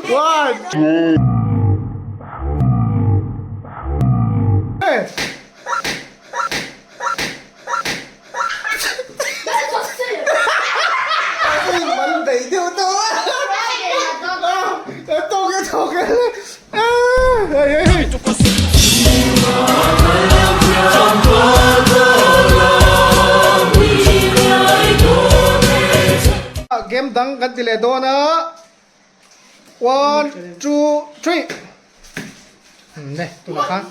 One. Man bei deuh tawh a tawk e tawk e hei hei hei. Game dang kan ti leh dawn a one two three ne tunah khan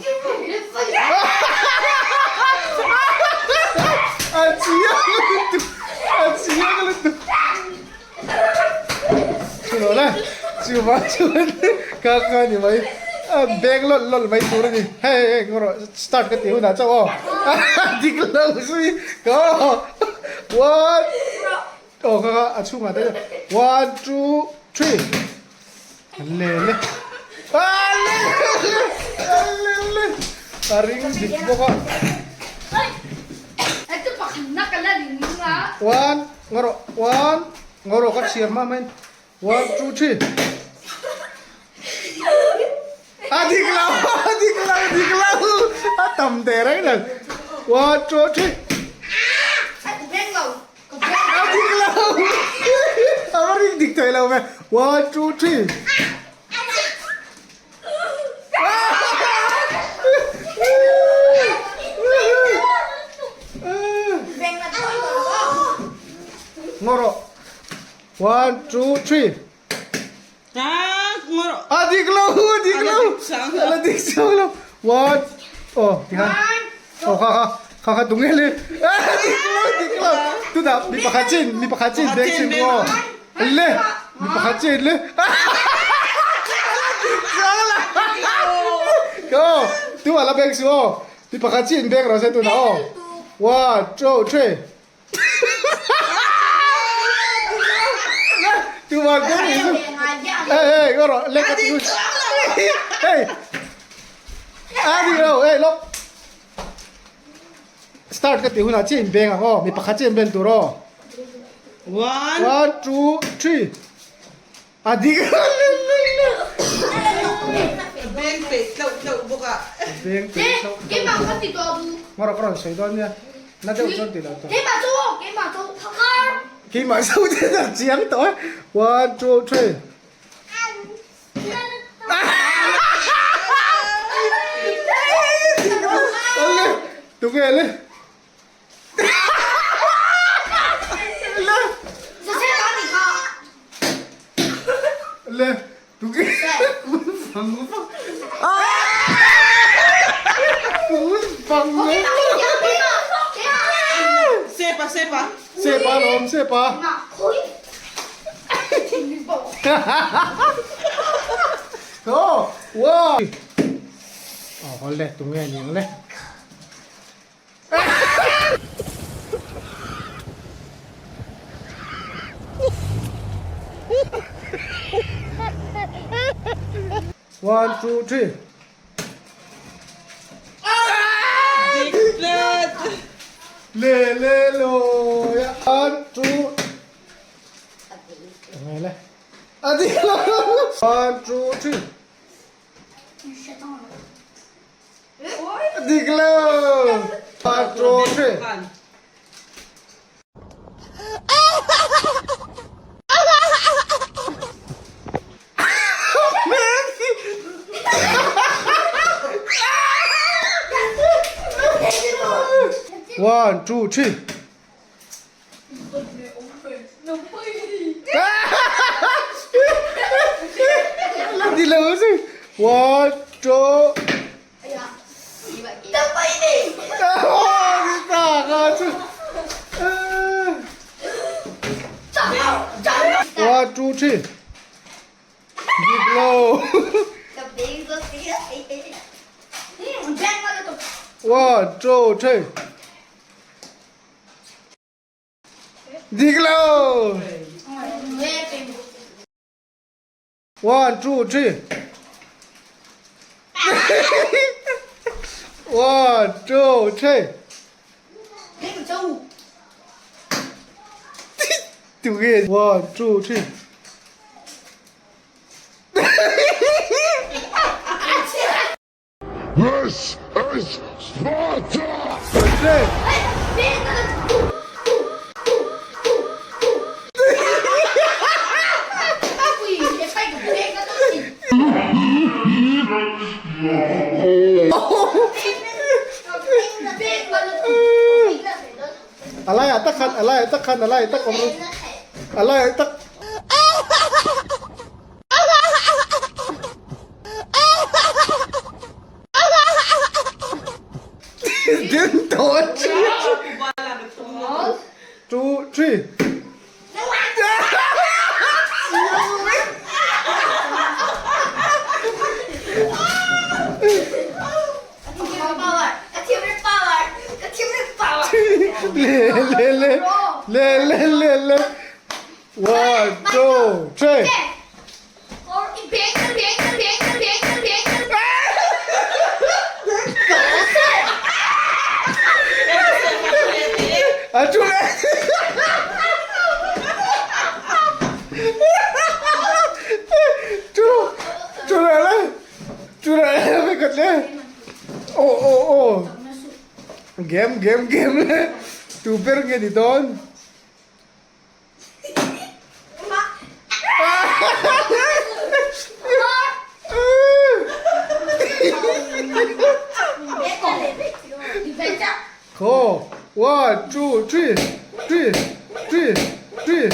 a chiang lutuk a chiang lutuk Chulawh le chuvang chuan ka ka ni mai a beng lawlh lawlh mai tur a ni hei hei ngaw rawh start ka tih hunah chauh aw dik lo zui ka aw one aw ka ka a chhungah te one two three le le a le le a le le a ring dik bawk a one ngaw rawh one Ngaw rawh ka chhiar hma mai one two three a dik lo a dik lo dik lo a tam teh reng nen one two three a dik lo a va ring dik thei lo ve one two three Ngaw rawh. One, two, three. A dik lo, a dik lo. A la dik sang lo. One, oh, ti khan. Oh, kha kha. Kha kha tung le. A dik lo, dik lo. Tu da mi pakhat chin, mi pakhat chin bek chin ko. Le, mi pakhat chin le. Go, tu ala bek su o. Mi pakhat chin bek ro se tu na o. One, two, three. Tu ma bek ni su. Hey, hey, go ro. Le ka tu. Hey. A dik lo, hey, lok. Start ka ti hunah chiah in beng ang aw, mi pakhat chiah in ben tur aw. One. One, two, three. A dik. Beng peih tlauh tlauh bawk a. Beng peih tlauh tlauh. Keimah ka ti tawh bu. Ngawrh ka rawn sawi dawn nia. Na deuh chuan ti lo tawh. Keimah chu aw, keimah chu phakar. Keimah chu te a chiang tawh e. One, two, three. Tunge le? Le tunge fang fang. Fang. Sepa sepa. Sepa lawm sepa. Go! Wow! Aw hawl le tunge ni ang le. One, two, three. Le le lo ya. One, two. One, two, three. Dik lo. One, two, three. One, two, three. La ti lo si. One, two. One, two, three. Dik lo. One, two, three. Dik lo. One, two, three. One, two, three. Tu nge? One, two, three. This is Sparta! A laiah tak khan, a laiah tak khan, a laiah tak awm rawh. A laiah tak. Din tawh Two, three. Le le le le le le le One, two, three. A chu le. Chu chu le le. Chu le le ve khat le. Aw aw aw. Game game game le. Tu ber nge ni dawn. Four, one, two, three, three, three, three.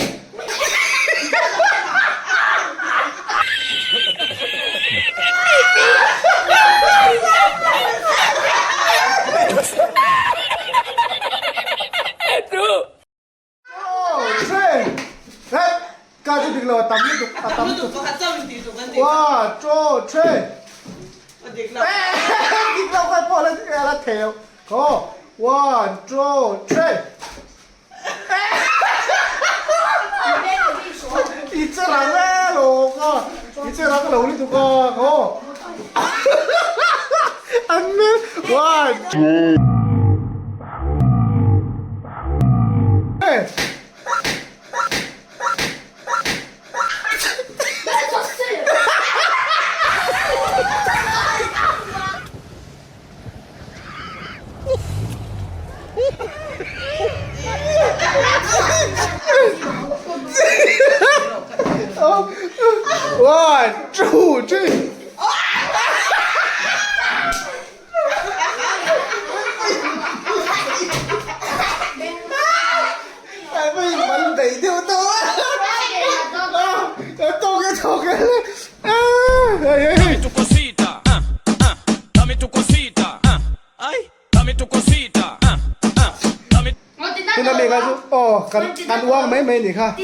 One, two, three. Tuna mi kha chu aw kan kan uang mai mai nih kha.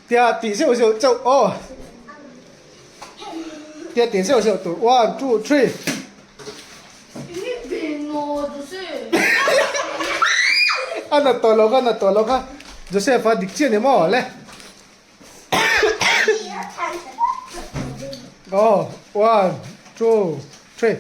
Tia tih zeuh zeuh chauh aw. Tia tih zeuh zeuh tur one two three. A na tawh lo kha a na tawh lo kha Joseph a dik chiah ni maw le. Aw one two three.